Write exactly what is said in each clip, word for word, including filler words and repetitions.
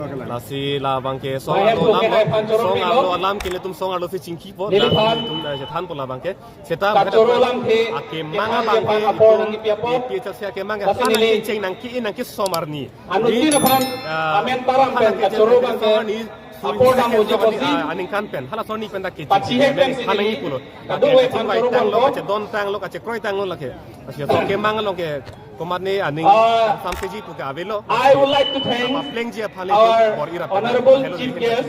Lasi labangke song arlo alam lo, song arlo alam ke ilitum song arlo si chingkipo, ilitum, eh, chethanpo labangke. Seta kachoro abangke alam ke akemang abangke kephan apor nangkipi apor. A P H L C akemang ke lasi neli kecheng nangki-in nangkesomar ni. Anuttin aphan, ah, amen taram pen kachoro abangke apor nang uji kosi. Ah, aningkan pen hala sonni pen dak kecheng. Pachihek pen si hala neli pulo. Kadokave aphan kachoro abang tanglo, kachedon tanglo, kachekroi tanglo lake. Lasi akemang along ke komatne aning, ah, samseji pu ke avelo. I would like to thank, apa plengji aphan our honorable chief guest,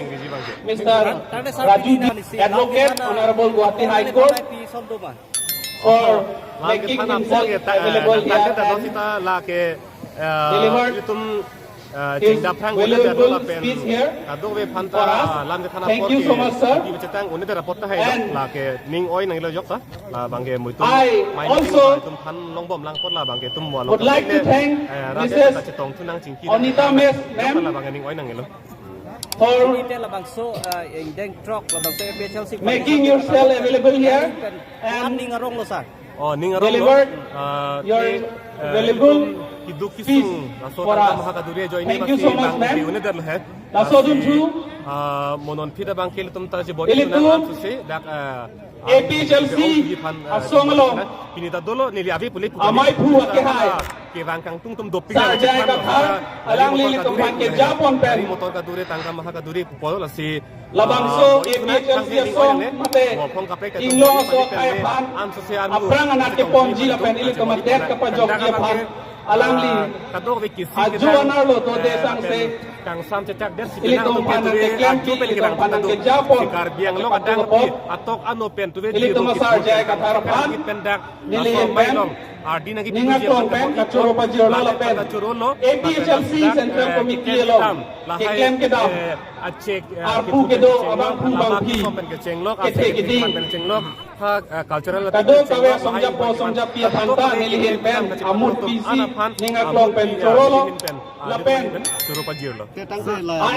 Mister Raju, Advocate, Honorable Guwahati High Court, for making himself available here and delivered his valuable speech here for us. Thank you so much, sir. Delivered his valuable speech here for us. Thank you so much, sir. And also, I would like to thank Mister Raju, Advocate, Honorable Guwahati High Court, for making himself available here and delivered his valuable speech here for us. Thank you so much, sir. And ning oi nanglo jok ta. Labangke muitum, I also would like to thank Missus Onita Ma'am, labangke ning oi nanglo. For making yourself available here and delivered your valuable speech for us. Thank you so much, ma'am. Laso atum thu, ah, monon phit abangke ilitum ta je body ilitum nang suse dak, ah, A P H L C asong along pini ta dolo neli ave pule pu amei phu akehai kevang kangtung atum dopik Sar J I Kathar, alangli ilitum aphan kejapon pen, gari motor kadure tangka maha kadure pupo lasi labangso, ah, A P H L C asong mate inglong aso akhai aphan aphrang anak keponji lapen ilitum adet kapajokji aphan alangli, ah, kadokave kisi ajo kedang, anerlo dode, eh, sangse kangsam chechak det si ilitum aphan keklem, ilitum aphan kejapon, si Karbi Anglong adang pi atok ano pen tuve ilitum asar J I Kathar aphan neli ahin pen ning aklong pen kachoro pajirlo lapen A P H L C Central Committee along keklem kedam, eh, achek, eh, arpu kedo abangphu bangphi, kethe keding, ha, eh, cultural kadokave songjapo songjapi aphan ta neli ahin pen amut pisi ning aklong pen chorolo lapen choro pajirlo. Ketang se la.